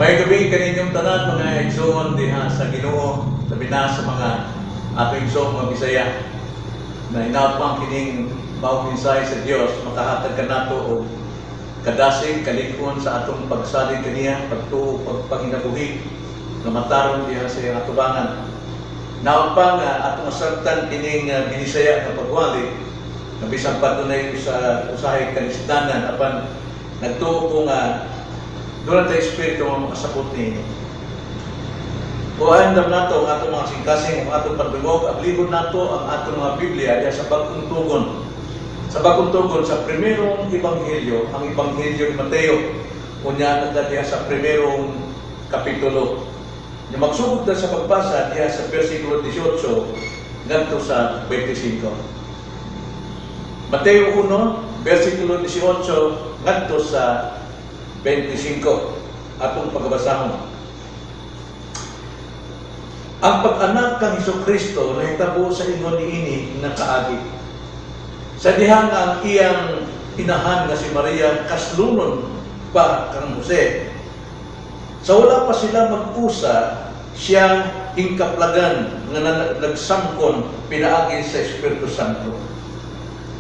Maayong gabii kaninyong tanan, mga igsoon diha sa Ginoo, labi na sa mga atong igsoon mga Bisaya na hinaot kining maong mensahe sa Dios makahatag kanato og kadasig, kalig-on sa atong pagsalig kaniya, pagtuo, pagpanginabuhi nga matarong diha sa iyang atubangan. Naot pa nga atong asabtan kining Binisaya nga pagwali nga bisan pa dunay usa usahay kalisdanan, apan nagtuo ko nga doon ang Espiritu nga makasabot niini. O andam nato ang atong mga kasing, ang atong pandungog, ablihon nato ang atong mga Biblia diha sa Bagong Tugon. Sa Bagong Tugon, sa primerong Ebanghelyo, ang Ebanghelyo ni Mateo, unya na diha sa primerong kapitulo. Nya magsugod na sa pagbasa diha sa versikulo 18 ngadto sa 25. Mateo 1, versikulo 18 ngadto sa 25 atong pagbasahon. Ang pag-anak kang Hesus Kristo nahitabo sa ingon niini nga kaagi. Sa diha nga ang iyang inahan nga si Maria kaslunon pa kang Jose. Sa wala pa sila mag-usa, siya hinkaplagan nga nagsamkon pinaagi sa Espiritu Santo.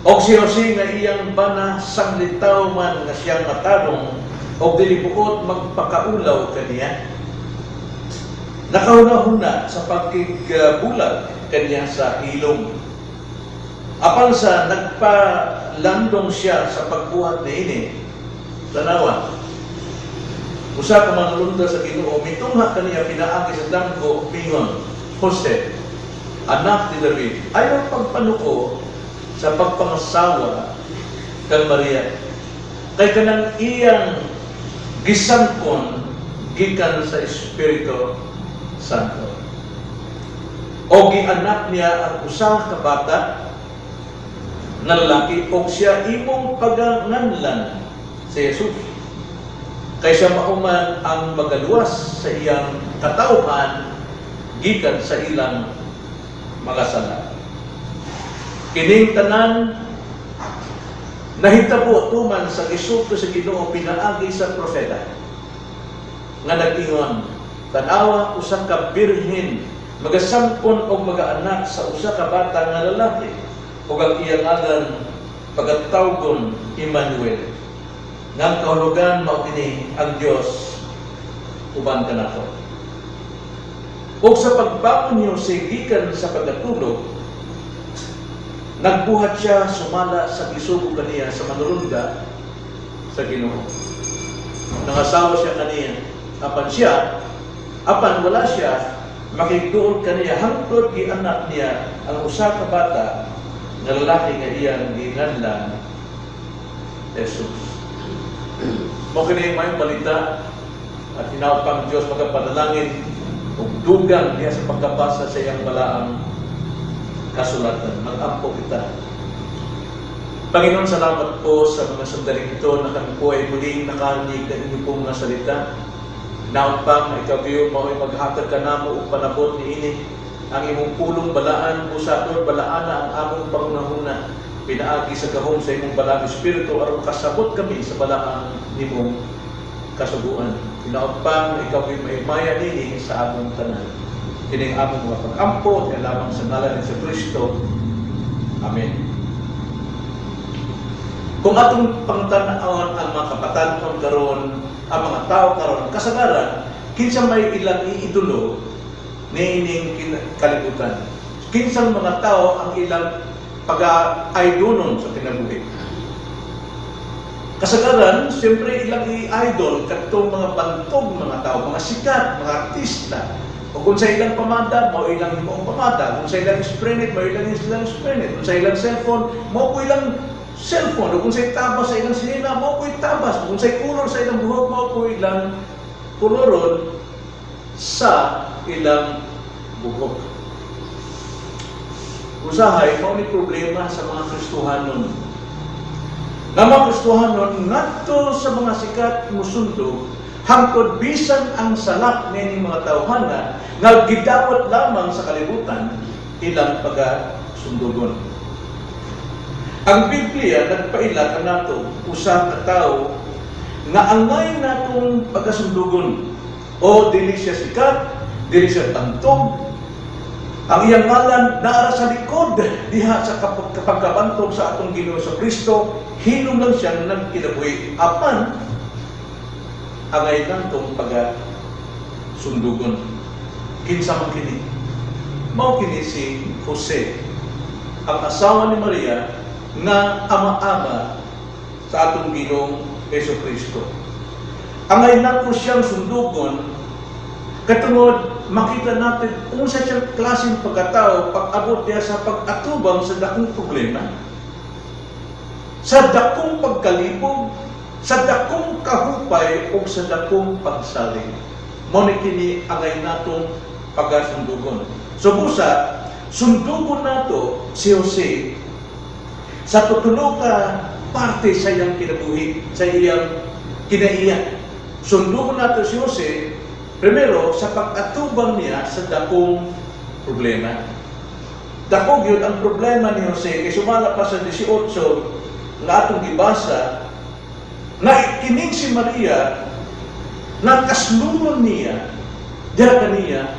Og si Jose nga iyang bana, sanglitaw man nga siyang matarong og dili buot magpakaulaw kaniya, nakahuna-huna sa pagkigbulag kaniya sa hilom. Apan sa nagpalandong siya sa pagbuhat niini, tanawa, usa ka manulunda sa Ginoo mitungha kaniya pinaagi sa damgo ug mingon, "Jose, anak ni David, ayaw pagpanuko sa pagpangasawa kang Maria. Kay kanang iyang gisangkon gikan sa Espiritu Santo. O gianak niya ang usa ka bata nga lalaki og siya imong paganganlan sa Jesus. Kay siya mao man ang magaluwas sa iyang katawhan gikan sa ilang mga sala." Kining tanan nahitabo tuman sa gisulti sa Ginoo pinaagi sa propeta nga nag-ingon, "Tanawa, usa ka birhen magasangkon og magaanak sa usa ka bata nga lalaki ug ang iyang ngalan pagatawgon Emmanuel," nga ang kahulugan mao kini, ang Dios uban kanato. Ug sa pagbangon ni Jose gikan sa pagkatulog, nagbuhat siya sumala sa gisugo kaniya sa manulunda sa Ginoo. Nangasawa siya kaniya. Apan wala siya makigduol kaniya hangtod gianak niya ang usa ka bata nga lalaki nga iyang ginganlan Jesus. Mao kini maayong balita at hinaot pang Dios magapanalangin ug dugang diha sa pagkabasa sa iyang balaang kasulatan. Mag-ampo kita. Panginoon, salamat po sa mga sandaling ito na kami po ay muling nakarinig ng inyong pong mga salita. Naot pang ikaw gayon mao'y maghatag kanamo og panabot niini. Ang imong pulong balaan busaton, balaana ang among pangunahuna pinaagi sa gahom sa imong balaang Espiritu aron kasabot kami sa balaang nimong kasuguan. Hinaot pang ikaw gayon mahimaya nini sa among tanan. Kining among mga pag-ampo lamang sa ngalan ni Kristo. Amen. Kung atong pangtan-awon ang mga kabataan karon, ang mga tao karon, kasagaran kinsa may ilang iidolo niining kalibutan? Kinsang mga tao ang ilang pag-aidonon sa kinabuhi? Kasagaran, siyempre ilang i-idol kadtong mga bantog mga tao, mga sikat, mga artista. O kung sa ilang pamada, mao ilang himuong pamada. Kung sa ilang sprenet, mao ilang ilang sprenet. Kung sa ilang cellphone, mao po ilang cellphone. O kung sa tabas sa ilang sinina, mao po tabas. O kung sa kulor sa ilang buhok, mao po ilang koloron sa ilang buhok. Usahay, mao ni problema sa mga Kristohanon. Nga mga Kristohanon, ngadto sa mga sikat musundog, hangtod bisan ang salak nining mga tawhana nga gidawat lamang sa kalibutan, ilang pagasundugon. Ang Biblia nagpaila kanato usa ka tawo nga angay natong pagasundugon. O dili siya sikat, dili siya tantog. Ang iyang ngalan naara sa likod diha sa pagkabantog sa atong Ginoo sa Kristo, hilom lang siyang nagkinabuhi. Apan angay natong paga sundugon. Kinsa man kini? Mao kini si Jose, ang asawa ni Maria nga ama-ama sa atong Ginoong Hesus Kristo. Angay nato siyang sundugon katungod makita natin unsa siyang klaseng pagkatao pag-abot niya sa pag-atubang sa dakong problema, sa dakong pagkalipog, sa dakong kahupay o sa dakong pagsalig. Mao ni kini angay natong pagasundugon. So busa, sundugon nato si Jose sa tutulo ka parte sa iyang kinabuhi, sa iyang kinaiya. Sundugon nato si Jose primero sa pag-atubang niya sa dakong problema. Dako gyud ang problema ni Jose kay sumala pa sa 18 nga atong gibasa na kining si Maria na kasluron niya dira kaniya,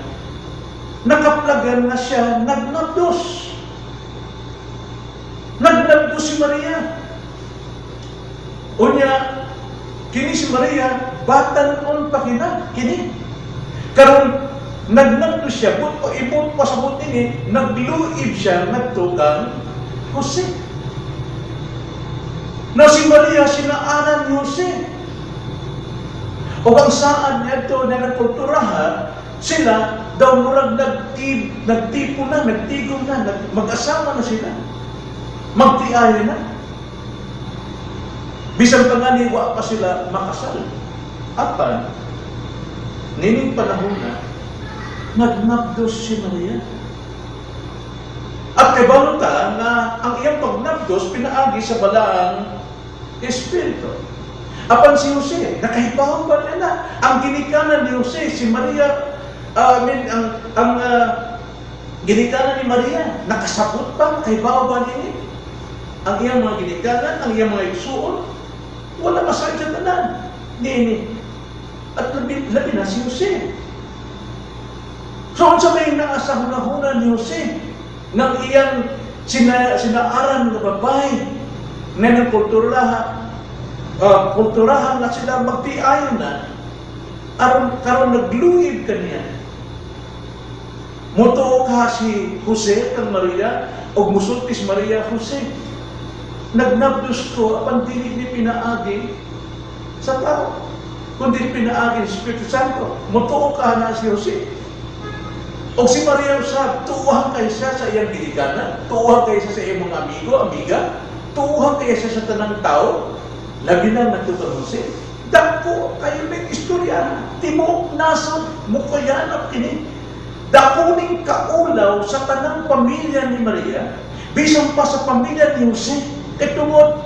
nakaplagan na siya nagnabdos. Nagnabdos si Maria. Unya, kini si Maria, batan-on pa kina, kini. Karon nagnabdos siya, but pa ibot pa sa ini, nagluib siya ngadto kang Jose. Na si Maria sinaaran ni Jose. O ang saan niadto na nagkulturahan, sila daw murag nagtipo na, nagtigom na, mag-asawa na sila. Magtiayon na. Bisan pa nga ni wa pa sila makasal. Apan, nining panahon na, nagnabdos si Maria. At kabalo ta na ang iyang pagnabdos pinaagi sa Balaang Espiritu. Apan si Jose, nakahibaw ba niya na? Ang ginikanan ni Jose, si Maria, I mean, ang ginikanan ni Maria, nakasabot pa, nakahibaw ba niya? Ang iyang mga ginikanan, ang iyang mga igsuon, wala masakit sa tanan. Niini. At labi na si Jose. So, unsa may naa sa hunahuna ni Jose ng iyang sinaaran nga babae na ng kulturahan na sila magtiayon na aron karon nagluib kaniya? Mutuo ka si Jose kang Maria og musulti si Maria, "Jose, nagnabdos ko apan dili ni pinaagi sa tao kundi pinaagi sa Espiritu Santo." Mutuo ka na si Jose? O si Maria usab, tuuhan kay siya sa iyang ginikanan, tuuhan kay siya sa iyang mga amigo, amiga, tuuhan kay siya sa tanang tao, labi na ngadto kang Jose. Dako kayo ning istorya, tibuok nasod mukayanap kini. Dako ning kaulaw sa tanang pamilya ni Maria, bisan pa sa pamilya ni Jose. Kay tungod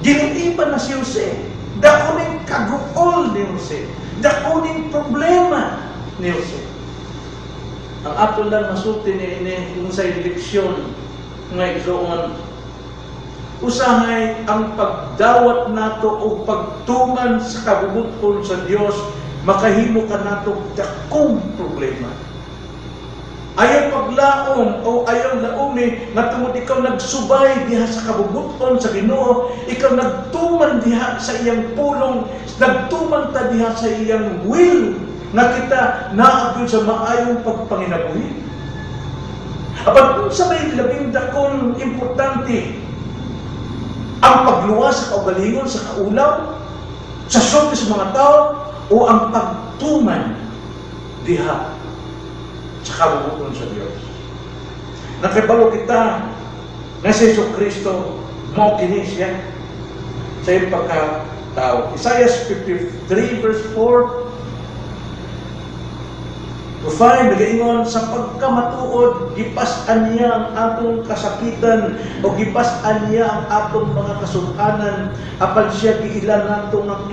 ginuiban na si Jose. Dako ning kaguol ni Jose. Dako ning problema ni Jose. Ang ato lang masulti ni ini kung sa leksyon nga igsoon, usahay ang pagdawat nato o pagtuman sa kabubut-on sa Dios makahimo kanato dakong problema. Ayaw paglaom o ayaw laumi nga tungod ikaw nagsubay diha sa kabubut-on sa Ginoo, ikaw nagtuman diha sa iyang pulong, nagtuman ta diha sa iyang will nga kita naa gyud sa maayong pagpanginabuhi. Apan unsa may labing dakong importante? Ang pagluwas sa kaugalingon sa kaulaw, sa sulti sa mga tao, o ang pagtuman diha sa kabubut-on sa Dios? Nakibalo kita na si Hesus Kristo mao kini siya sa iyang pagkatao. Isaiah 53 verse 4 to 5, nagaingon, "Sa pagkamatuod gipas-an niya ang atong kasakitan o gipas-an niya ang atong mga kasug-anan, apan siya giila nato nga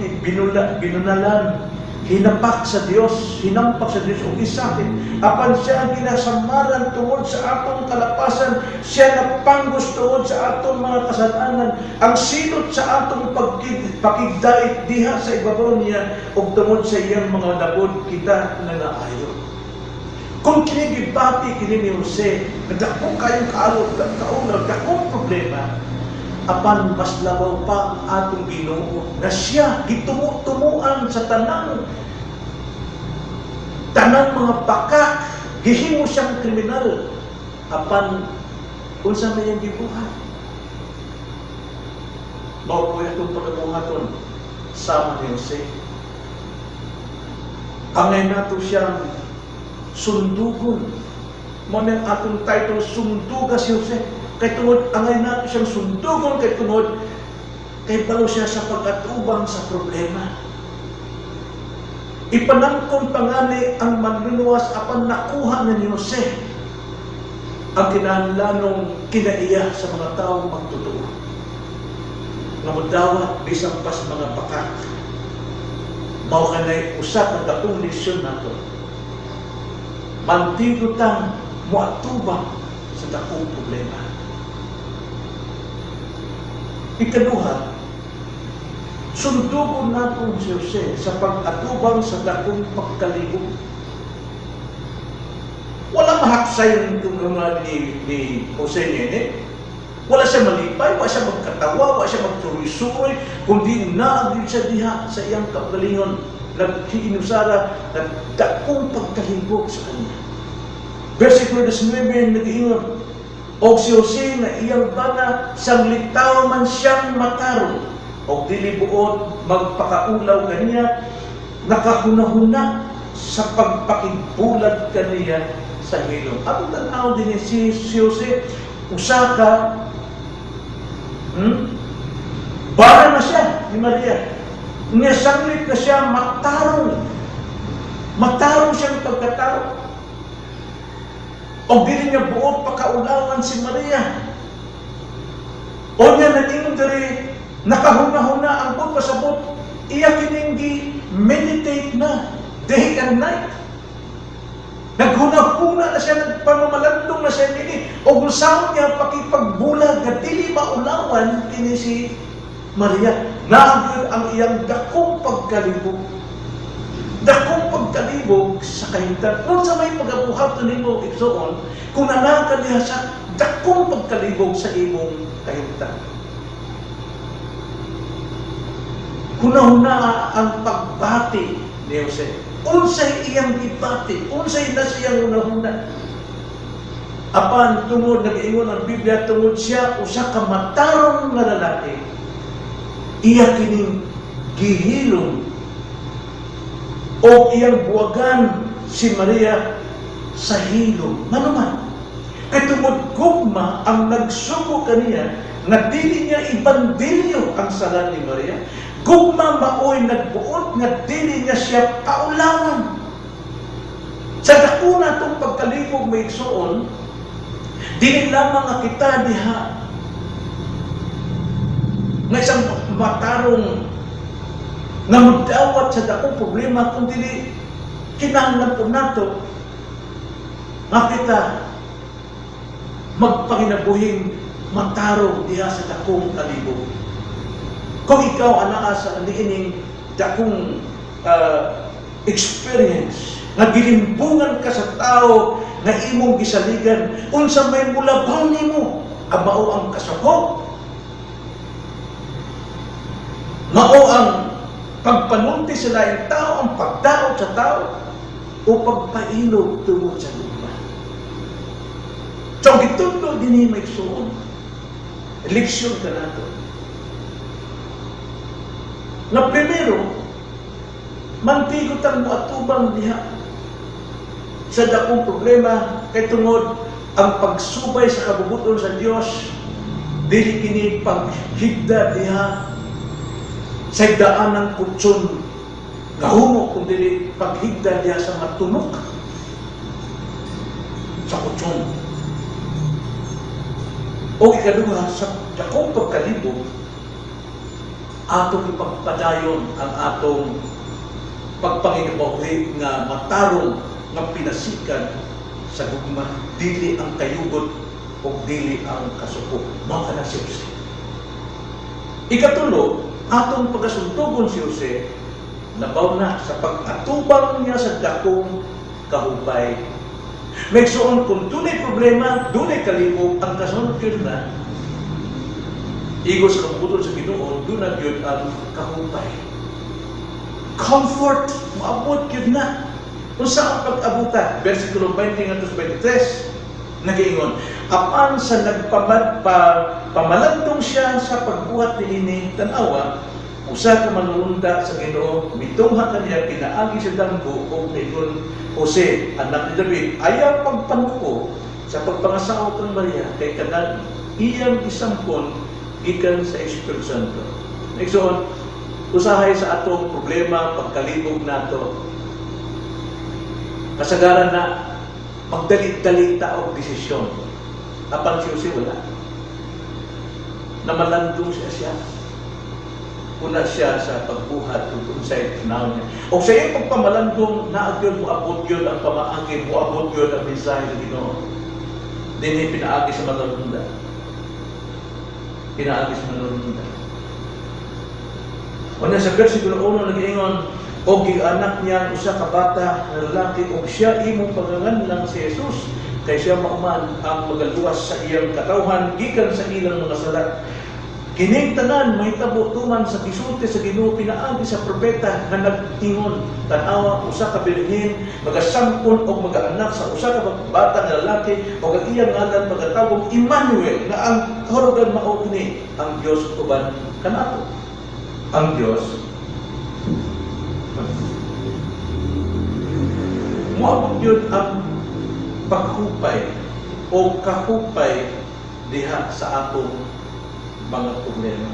binunalan." Hinapak sa Dios, hinampak sa Dios og gisakit. Apan siya ang ginasamaran tungod sa atong kalapasan, siya napanggos tungod sa atong mga kasalanan. Ang silot sa atong pakigdait diha sa ibabaw niya, ug tungod sa iyang mga labod kita nangaayo. Kung kini gibati kini ni Jose, nagdako kayong kaalog, kaulaw, dakong problema, apan mas labaw pa ang atong Ginoo na siya gitumo-tumuan sa tanang tanang mga bakak, gihimo siyang kriminal, apan unsa may iyang gibuhat? Mao po atong pagabuhaton sama ni Jose. Angay nato siyang sundugon. Mao nang atong title, "Sunduga si Jose," kay tungod angay nato siyang sundugon kay tungod kay balo siya sa pag-atubang sa problema. Ipanangkon pa ngani ang manluluwas, apan nakuha na ni Jose ang kinahanglanong kinaiya sa mga taong magtotoo nga modawat bisan pa sa mga bakak. Mao kanay usa ka dakong leksyon nato: mantigo tang moatubang sa dakong problema. Ikaduha, sundugon nato si Jose sa pag-atubang sa dakong pagkalibog. Wala mahaksay yung mga ni Jose niya. Wala siya malipay, wala siya magkatawa, wala siya magsuroy-suroy, kundi naagin siya diha sa iyang kaugalingon. Naghiinusara, nagdakong pagkalibog sa kanya. Versikulo 19, nag-iingon, "Og si Jose nga iyang bana, sanglitaw man siyang matarong, og dili buot magpakaulaw kaniya, nakahunahuna sa pagpakigbulag kaniya sa hilom." Atong tan-aw din si Jose, usa ka Bana na siya ni Maria. Nga sanglit na siya matarong. Matarong siyang pagkatao. O dili niya buot pakaulawan si Maria. O niya nag-ingon diri, nakahuna-huna ang buot pasabot, iya kining gi-meditate na day and night. Naghuna-huna na siya, nagpamamalandong na siya nini. O kung saan niya pakipagbulag nga dili maulawan kini si Maria. Naagod ang iyang dakong pagkalibog. Dakong pagkalibog sa kahimtang. Kung sa may pagabuhat nimo, igsoon, kung naa ka diha sa dakong pagkalibog sa imong kahimtang. Hunahuna ang pagbati ni Jose. Unsay iyang gibati, unsay na siyang hunahuna. Apan tungod nag-ingon ang Biblia, tungod siya usa ka matarong nga lalaki, iya kining gihilom o iyang buwagan si Maria sa hilom. Manuman, kay tungod gugma ang nagsugo kaniya nga dili niya ibandilyo ang sala ni Maria. Gugma maoy nagbuot nga dili niya siya paulawan. Sa dako na itong pagkalibog, may igsoon, dili lamang nga kita diha nga isang matarong nga mudawat sa dakong problema, kung dili kinahanglan po nato nga kita magpanginabuhing matarong diha sa dakong kalibog. Kung ikaw anaa sa niining dakong experience nga gilimbungan ka sa tao nga imong gisaligan, unsa may mulabaw nimo, ang mao ang kasakop, mao ang pagpanulti sa laing tao, ang pagdaot sa tao, o pagpailog tungod sa gugma. So, gitudlo din may igsoon. Leksyon ka nato. Na primero, mantigot ang muatubang diha sa dakong problema kay tungod ang pagsubay sa kabubuton sa Dios dili kini paghigda diha sa higdaan ng kutson nga humo, kung dili paghigda diha sa matunok sa kutson. O ikaduha, sa dakong pagkalibog, atong ipagpadayon ang atong Pagpanginabuhi nga matarong nga pinasikan sa gugma, dili ang kayugot o dili ang kasuko. Mao kana si Jose. Ikatulo, atong pagasuntugon si Jose labaw na sa pag-atubang niya sa dakong kahupay. Mga igsoon, kung dunay problema, dunay kalibog, ang kasunod gyud na igo sa kabubut-on sa Ginoo, duna gyud ang kahupay. Comfort, moabot gyud na. Kung saan pag-abuta, versikulo 20 ngadto 23, nagaingon, apan sa nagpamad pa, pamalandong siya sa pagbuhat niini, tan-awa, usa ka manulunda sa Ginoo mitungha kaniya pinaagi sa damgo ug niingon, "Jose, anak ni David, ayaw pagpanuko sa pagpangasawa kang Maria kay kanang iyang gisampon gikan sa Espiritu Santo." Igsoon, usahay sa atong problema, pagkalibog nato, kasagaran na magdali-dali ta og desisyon. Apan si Jose, wala. Namalandong siya siya. Una siya sa pagbuhat ug unsay tanaw niya. O sa iyang pagpamalandong, naa gyud, moabot gyud ang pamaagi, moabot gyud ang mensahe sa Ginoo. Dinhi pinaagi sa manulunda. Pinaagi sa manulunda. Una sa versikulo 1, nag-ingon, "Og anak niya ang usa ka bata nga lalaki ug siya imong paganganlan si Jesus kay siya mao man ang magaluwas sa iyang katawhan gikan sa ilang mga sala." Kining tanan mahitabo tuman sa gisulti sa Ginoo pinaagi sa propeta nga nag-ingon, "Tan-awa, usa ka birhen magasampon og magaanak sa usa ka bata nga lalaki ug ang iyang ngalan magatawag Emmanuel," nga ang kahulugan mao kini, ang Dios uban kanato. Ang Dios moabot gyud ang paghupay o kahupay diha sa atong mga problema.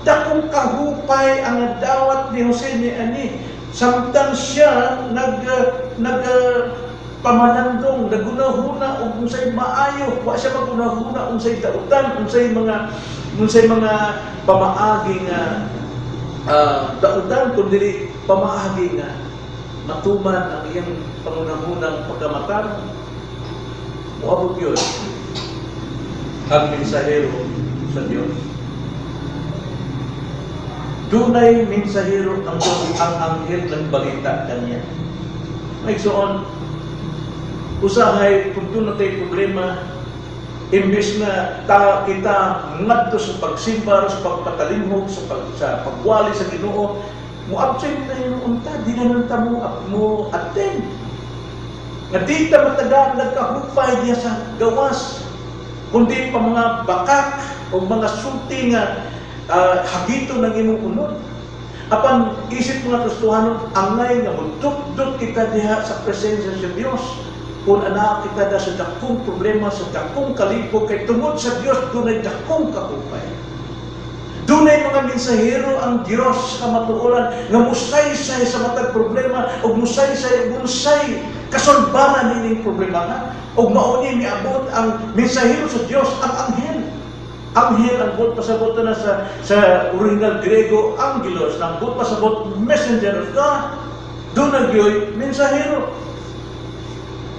Dakong kahupay ang nadawat ni Jose ni ani samtang siya nag nag pamalandong, nagunahuna og unsay maayo, wa siya magunahuna unsay dautan, unsay mga pamaagi nga dautan, kundi pamaagi nga matuman ang iyang pangunahunang pagkamatarong. Moabot gyud ang mensahero sa Dios. Dunay mensahero ang Diyos, ang anghel nagbalita kaniya. Mga igsoon, usahay kung duna tay problema, imbes na ta kita ngadto sa pagsimba, sa pagpatalimhog, sa pagwali sa Ginoo, mo absent na yung unta, di na nun ta mo attend. Nga di ta matagaan nagkahupay diya sa gawas, kundi pa mga bakak o mga sulti nga hagito ng imong unod. Apan isip mga Kristohanon, angay nga mudutdot kita diha sa presensya sa Dios kung ana kita da sa dakong problema, sa dakong kalibog, kay tungod sa Dios dunay dakong kahupay. Dunay mga mensahero ang Dios sa kamatuoran nga musaysay sa matag problema ug musaysay ug unsay kasolbaran nining problema nga ug mao ni miabot ang mensahero sa Dios, ang anghel. Anghel ang buot pasabot na sa original Grego, angelos, ang buot pasabot messenger of God. Duna gyoy mensahero.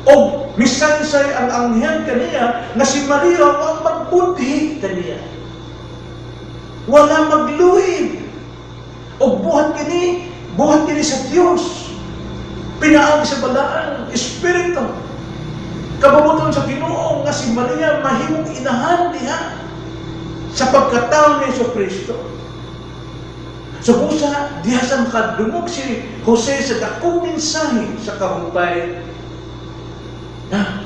Og misaysay ang anghel kaniya nga si Maria wa magbudhi kaniya. Wala magluib. Og buhat kini sa Dios. Pinaagi sa Balaang Espiritu. Kabubut-on sa Ginoo nga si Maria mahimong inahan diha sa pagkatao ni Hesus Kristo. So busa, diha sa makadungog si Jose sa dakong mensahe sa kahupay na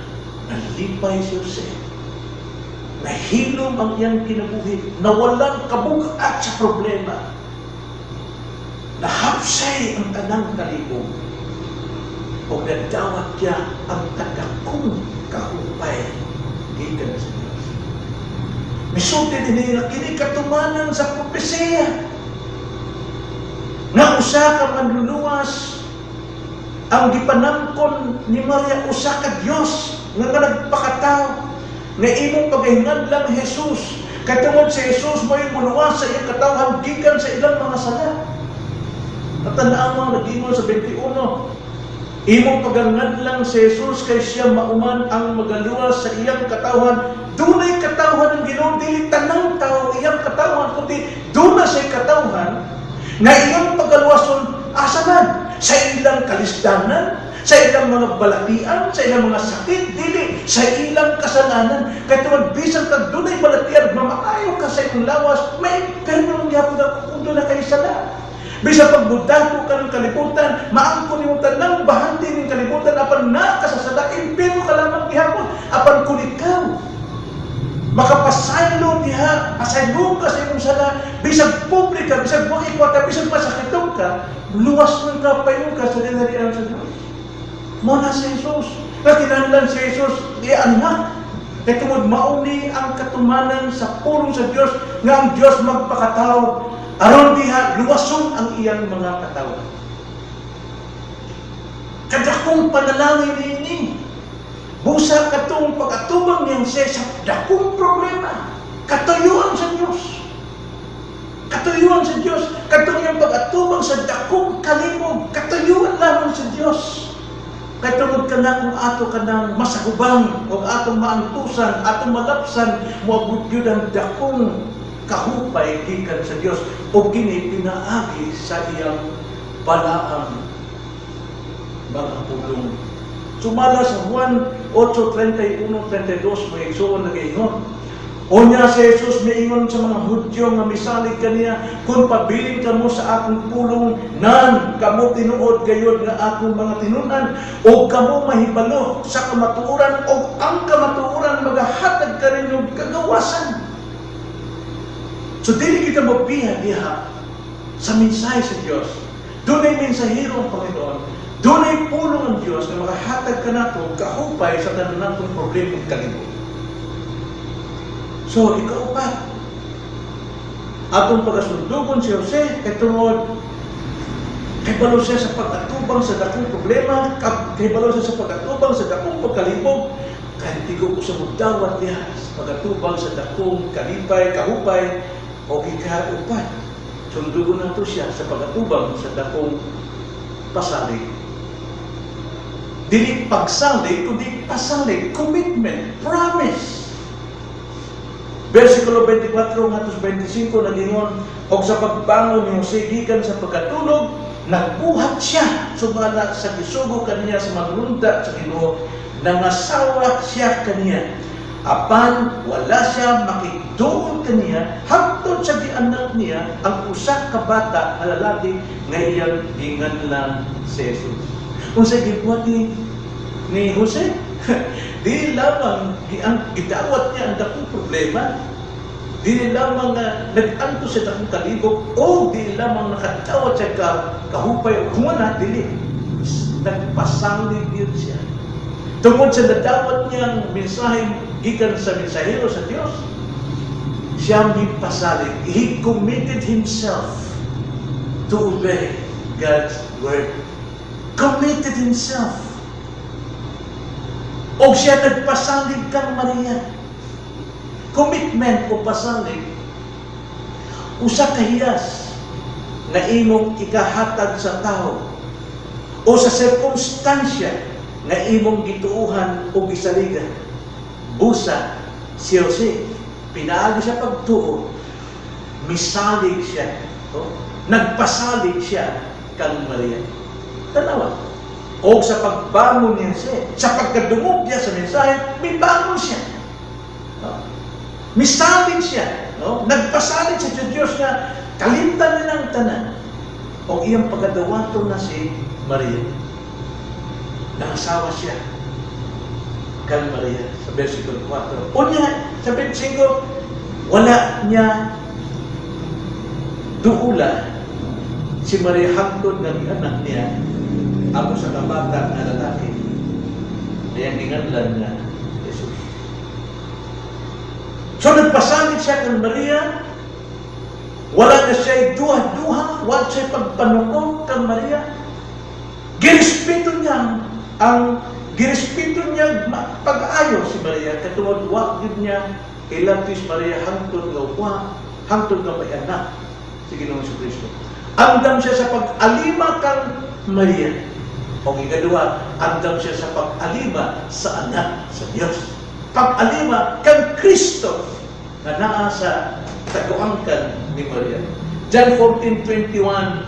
nalipay si Jose. Nahilom ang iyang kinabuhi, nawalan kabug-at sa problema. Nahapsay ang tanang kalibog. O nadawat niya ang kadakong kahupay gikan sa Diyos. Misulti din nila kini katumanan sa propesiya nga usa ka manluluwas ang gipanangkon ni Maria, usa ka Dios nga nagpakatao nga imong pagahinganlang Jesus kay tungod si Jesus mo'y muluwas sa iyang katawhan gikan sa ilang mga sala. Natandaan mo ang nag-ingon sa 21, "Imong pagangadlang si Jesus kay siya mauman ang magaluwas sa iyang katawhan." Dunay katawhan ng Ginoo, dili tanang tao iyang katawhan, kundi duna siya'y katawhan na iyang pagaluwason. Asa man? Sa ilang kalisdanan, sa ilang mga balatian, sa ilang mga sakit, dili, sa ilang kasalanan. Kay tungod bisan kag dunay balatian, mamaayo ka sa imong lawas, may impyerno gyapon kung duna kay sala. Bisan pag mudato ka ng kalibutan, maangkon nimo tanang bahandi ng kalibutan, apan naa ka sa sala, impyerno ka lamang gihapon. Apan kung ikaw makapasaylo diha, pasaylo ka sa imong sala, bisag pobre ka, bisag wa kwarta, bisag masakiton ka, luwas man ka, payon ka sa gingharian sa Diyos. Mao na si Jesus. Na kinahanglan si Jesus di anak. Kay tungod mauni ang katumanan sa pulong sa Dios nga ang Dios magpakatao aron diha luwason ang iyang mga katawhan. Kadakong panalangin niini. Busa katong pag-atubang ni Jose sa dakong problema. Katuyuan sa Dios. Katuyuan sa Dios. Katong iyang pag-atubang sa dakong kalibog. Katuyuan lamang sa Dios. Kay tungod ka na kung ato ka nang masakubang o atong maantusan, atong malapsan, moabot gyud ang dakong kahupay gikan sa Dios o kini pinaagi sa iyang balaang mga pulong. Sumala sa Juan 8:31-32, mga igsoon, nagaingon, "Unya si Jesus miingon sa mga Hudyo nga misalig kaniya, 'Kung pabilin kamo sa akong pulong, nan kamo tinuod gayud nga akong mga tinun-an, ug kamo mahibalo sa kamatuoran, ug ang kamatuoran magahatag kaninyo kagawasan.'" So dili kita mabiya diha sa mensahe sa Dios. Dunay mensahero ang Panginoon. Dunay pulong ang Dios nga makahatag kanato kahupay sa tanan natong problema ug kalibot. So, ikaupat, atong pagasundugon si Jose kay tungod kahibalo siya sa pag-atubang sa dakong problema, kahibalo siya sa pag-atubang sa dakong pagkalibog, kay tigo ko sa mudawat niya sa pag-atubang sa dakong kalipay, kahupay, o ikaupat, sundugon nato siya sa pag-atubang sa dakong pasalig. Dili pagsalig, kundi pasalig, commitment, promise. Versikulo 24 ngadto 25 nagingon, "Og sa pagbangon ni Jose gikan sa pagkatulog, nagbuhat siya sumala sa gisugo kaniya sa manununda sa Ginoo, nangasawa siya kaniya. Apan wala siya makigduol kaniya hangtod sa gianak niya ang usa ka bata nga lalaki nga iyang ginganlan si Jesus." Unsa gibuhat ni Jose? Di lamang ang gidawat niya ang dakong problema. Di lamang nga nag-antos sa dakong kalibog o di lamang nakadawat siya kahupay o kung na, dili. Nagpasalig yun siya. Tungod sa nadawat niyang mensahe gikan sa mensahero sa Dios, siya mipasalig. He committed himself to obey God's word. Committed himself. O siya nagpasalig kang Maria. Commitment o pasalig, usa ka hiyas na imong ikahatag sa tao o sa sirkumstansya nga imong gituuhan o gisaligan. Busa, si Jose, pinaagi sa pagtuo, misalig siya. Oh, nagpasalig siya kang Maria. Tanawa. O sa pagbangon niya siya, sa pagkadungog niya sa mensahe, mibangon siya. No? Misalig siya. No? Nagpasalig siya sa Diyos nga kalimtan niya ng tanan. O iyang pagkadawato na si Maria. Nangasawa siya kang Maria sa versikulo 4. Unya, sa 25, wala niya duula si Maria hangtod nga anak niya ang usa ka bata nga lalaki na iyang ginganlan nga Jesus. So nagpasalig siya kang Maria, wala na siya duha-duha, wala siya pagpanuko kang Maria. Girespeto niya pag-ayo si Maria katungod wa gyud niya ilabtis Maria hangtod nga may anak si Ginoong Kristo. Andam siya sa pag-alima kang Maria. O ikaduha, andam siya sa pag-alima sa anak sa Dios. Pag-alima kang Kristo na naa sa taguangkan ni Maria. John 14:21,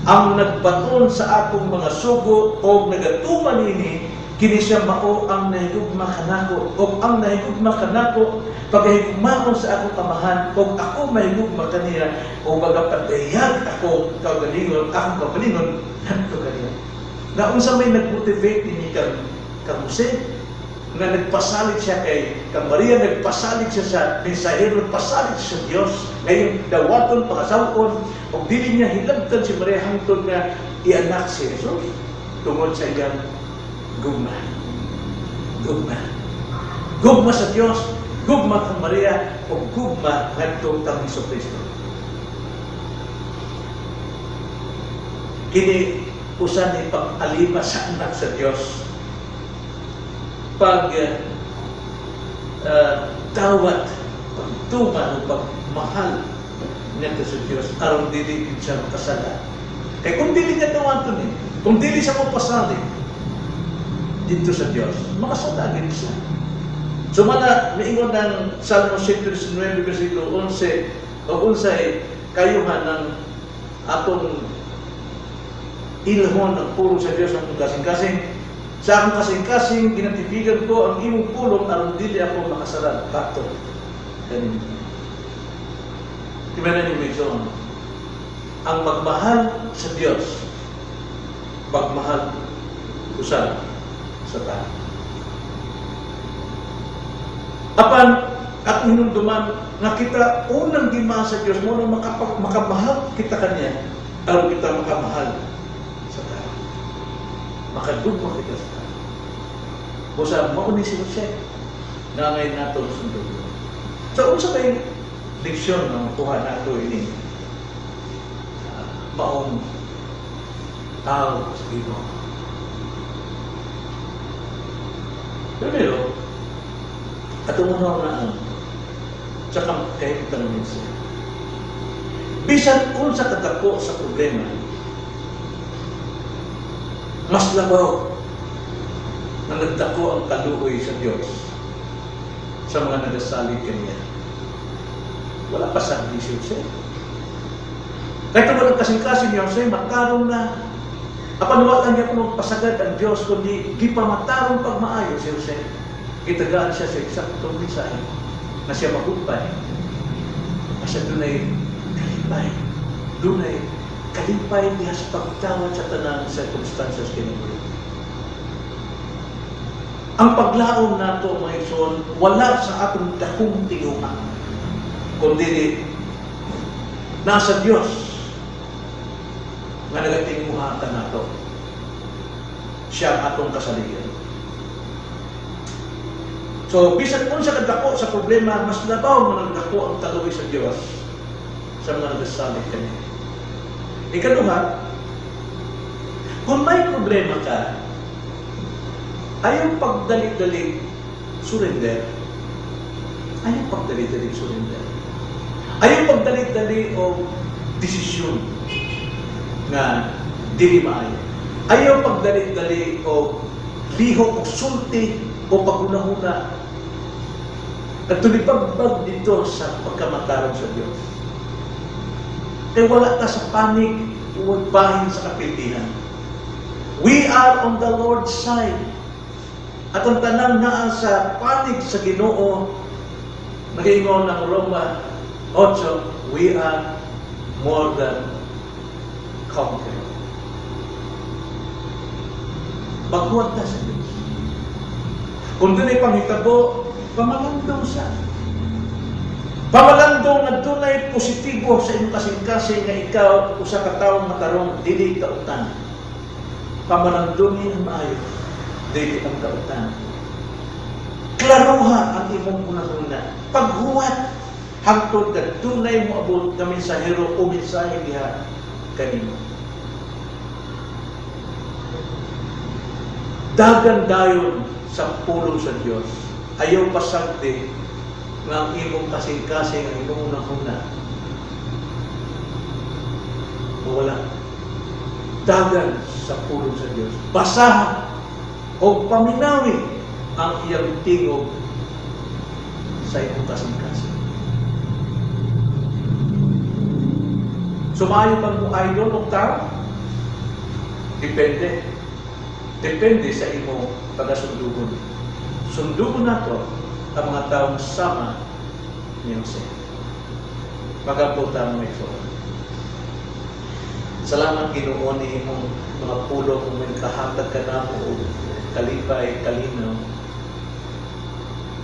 "Ang nagbaton sa akong mga sugo o nagatuman nini, kini siya mao ang nahigugma kanako, ug ang nahigugma kanako pagahigugmaon sa akong Amahan, ug ako mahigugma kaniya ug magapadayag ako kaugalingon akong kaugalingon ngadto kaniya." Na unsa may nagmotivate ni kang Jose nga nagpasalig siya kang Maria, nagpasalig siya sa mensahero, nagpasalig siya sa Dios, ngayon dawaton, pakasawon, ug dili niya hilabtan si Maria hangtod nga ianak si Jesus? Tungod sa iyang gugma. Gugma. Gugma sa Dios, gugma kang Maria, ug gugma ngadto kang Kristo. Kini usa ni pag-alima sa anak sa Dios. Pag dawat, pagtuman o pagmahal ngadto sa Dios aron dili gid siya makasala. Kay kung dili niya dawaton ni, kung dili siya mapasali dito sa Dios, makasala gid siya. So mana miingon ng Salmo 119 versikulo 11 o unsay kayuhan ng atong ilhon ang pulong sa Dios ang kasing-kasing. "Sa akong kasing-kasing ginatipigan ko ang imong pulong aron dili ako makasala batok kanimo." Timanan niyo, Mason, ang magmahal sa Dios, magmahal usab sa tao. Apan at hinumduman nga kita unang gimahal sa Dios mo nang makamahal kita kaniya aron kita makamahal sa tao. Makadugma kita sa tao. Busa mao ni si Jose na ngayon nato sundon. So unsa kay leksyon nga makuha nato ini maong tao sa Ginoo? Primero, atong unang sa kahimtang minsan. Bisan unsa kadako sa problema, mas labaw na nagdako ang kaluoy sa Dios sa mga nagasalig kaniya. Wala pa sa si Jose. Kahit walang kasing-kasing ni Jose, matarong na. Apan wala niya kung magpasagad ang Diyos, kundi gipamatarong pagmaayo si Jose. Gitagaan siya sa eksaktong mensahe na siya magumpay, na siya dunay kalipay. Dunay kalipay niya sa pagtawad sa tanang circumstances kinabuhi. Ang paglaom nato, mga igsoon, wala sa atong dakong tinguha, kundi nasa Dios nga nagatinguha ka nato. Siya ang atong kasaligan. So, bisan unsa kadako sa problema, mas labaw nga nagdako ang kaluoy sa Dios sa mga nagasalig kaniya. Ikaduha, kung may problema ka, ayaw pagdali-dali surrender. Ayaw pagdali-dali surrender. Ayaw pagdali-dali o desisyon nga dili maayo. Ayaw pagdali-dali o lihok o sulti o paghunahuna at tulibagbag dito sa pagkamatarong sa Diyos. Kaya wala ka sa panig o bahin sa kapiltihan. We are on the Lord's side. At ang tanang naa sa panig sa Ginoo, nagaingon ng Roma 8, we are more than conqueror. Maghuwat na sa Diyos. Kung dunay panghitabo, pamalandong sa. Pamalandong nga dunay positibo sa imong kasing-kasing nga ikaw usa ka tawo matarong, dili kautan. Pamalandungi ang maayo, dili ang kautan. Klaruha ang imong hunahuna. Paghuwat hangtod nga dunay moabot nga mensahero o mensahe diha kanimo. Dagan dayon sa pulong sa Dios. Ayaw pasagdi nga ang imong kasing-kasing, ang imong hunahuna. Mawala. Dagan sa pulong sa Dios. Basaha o paminawi ang iyang tingog sa imong kasing-kasing. So maayo bang mo idol og tao? Depende. Depende sa imong pagasundugon. Sundugon nato ang mga taong sama ni Jose. Magampo ta, mga igsoon. Salamat, Ginoo, ni imong mga pulong kung may kahatag ka namo og kalipay, kalinaw.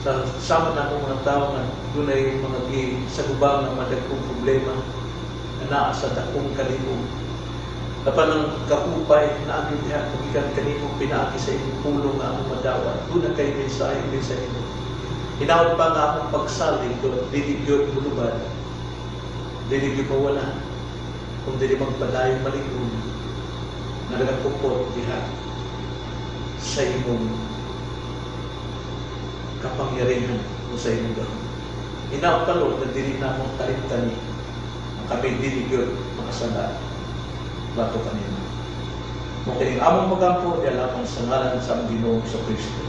Sa sama namo mga tao nga dunay mga gisagubang nga madagkong problema na naa sa dakong kalimog. Apan ang kahupay na ang diha gikan kanimo pinaagi sa imong pulong nga among madawat. Duna kay mensahe sa imo. Hinaot pa nga among pagsalig do dili gyud mulubad. Dili gyud mawala. Kung dili magpadayon malig-on na nagapupot diha sa imong kapangyarihan o sa imong gahom. Hinaot pa, Lord, na dili na among kalimtani ang kami dili gyud makasala batok kanimo. Mao kining among pagampo diha lamang sa ngalan sa among Ginoong Kristo.